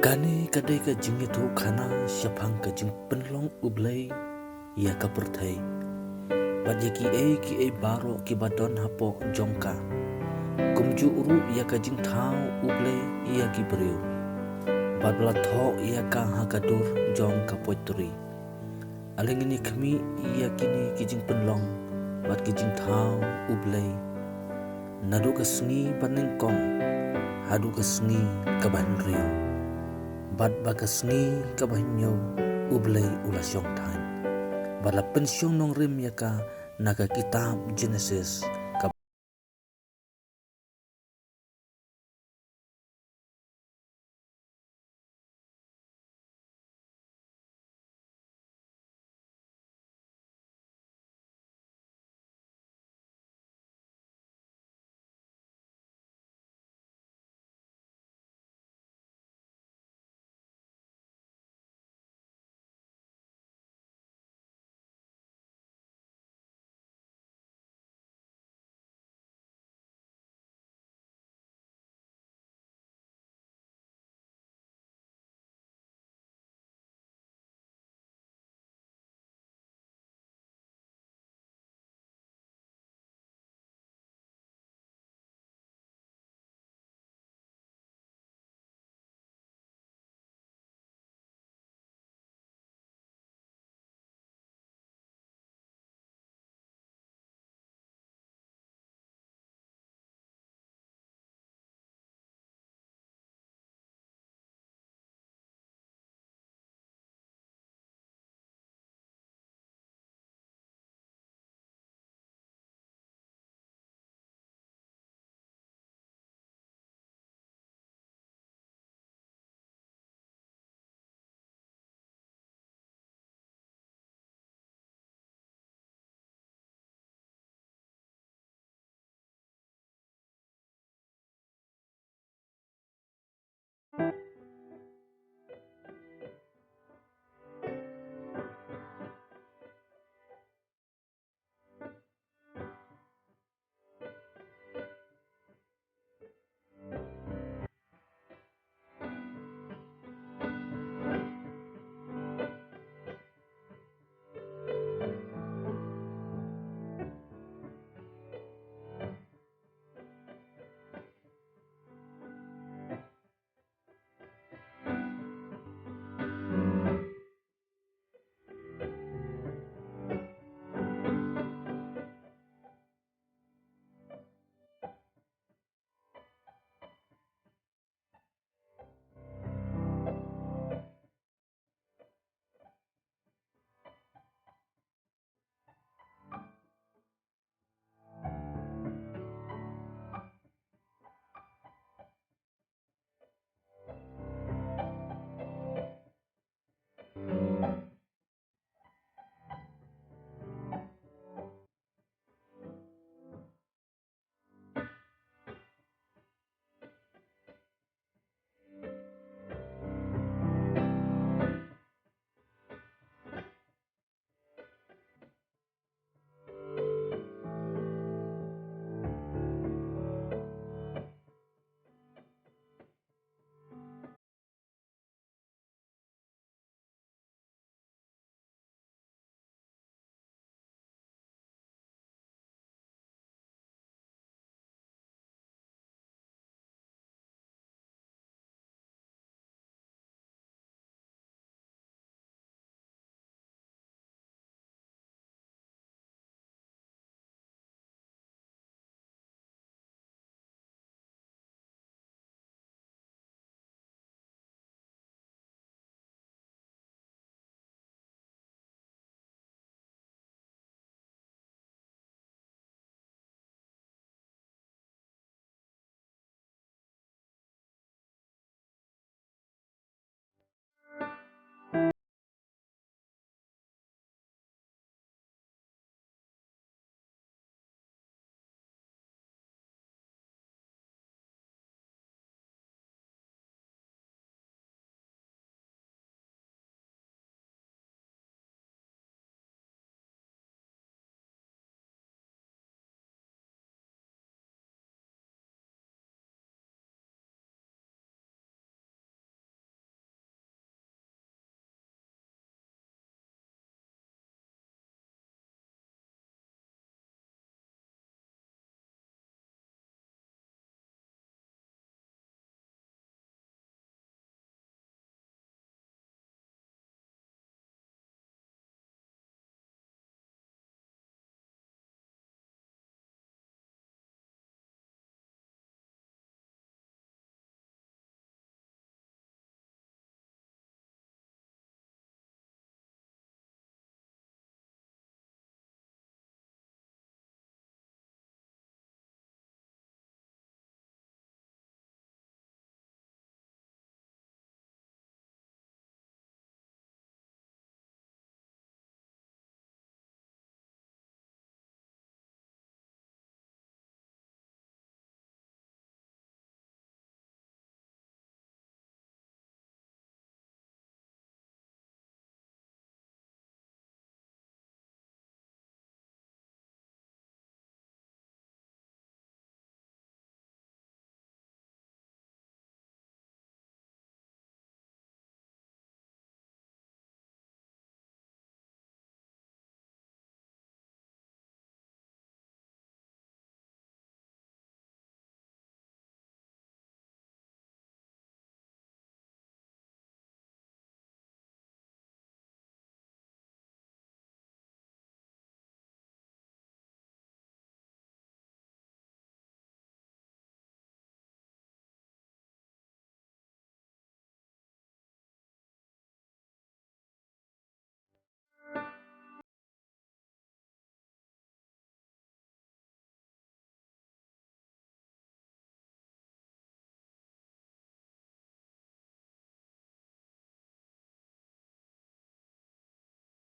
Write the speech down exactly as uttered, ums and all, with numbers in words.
Kane ka dei ka jingïathuhkhana shaphang ka jingpynlong U Blei ïa ka pyrthei bad ïa kiei kiei baroh kiba don hapoh jong ka, kumjuh ruh ïa ka jingthaw U Blei ïa ki briew, bad ba la thoh ïa ka ha ka dur jong ka poetry. Ale ngin ïa khmih ïa kine ki jingpynlong bad ki jingthaw U Blei, naduh ka sngi ba nyngkong haduh ka sngi kaba hynriew, bad ba ka sngi kaba hynñiew U Blei u la shong thaiñ, bad la pynshong nongrim ïa ka na ka kitab Jenesis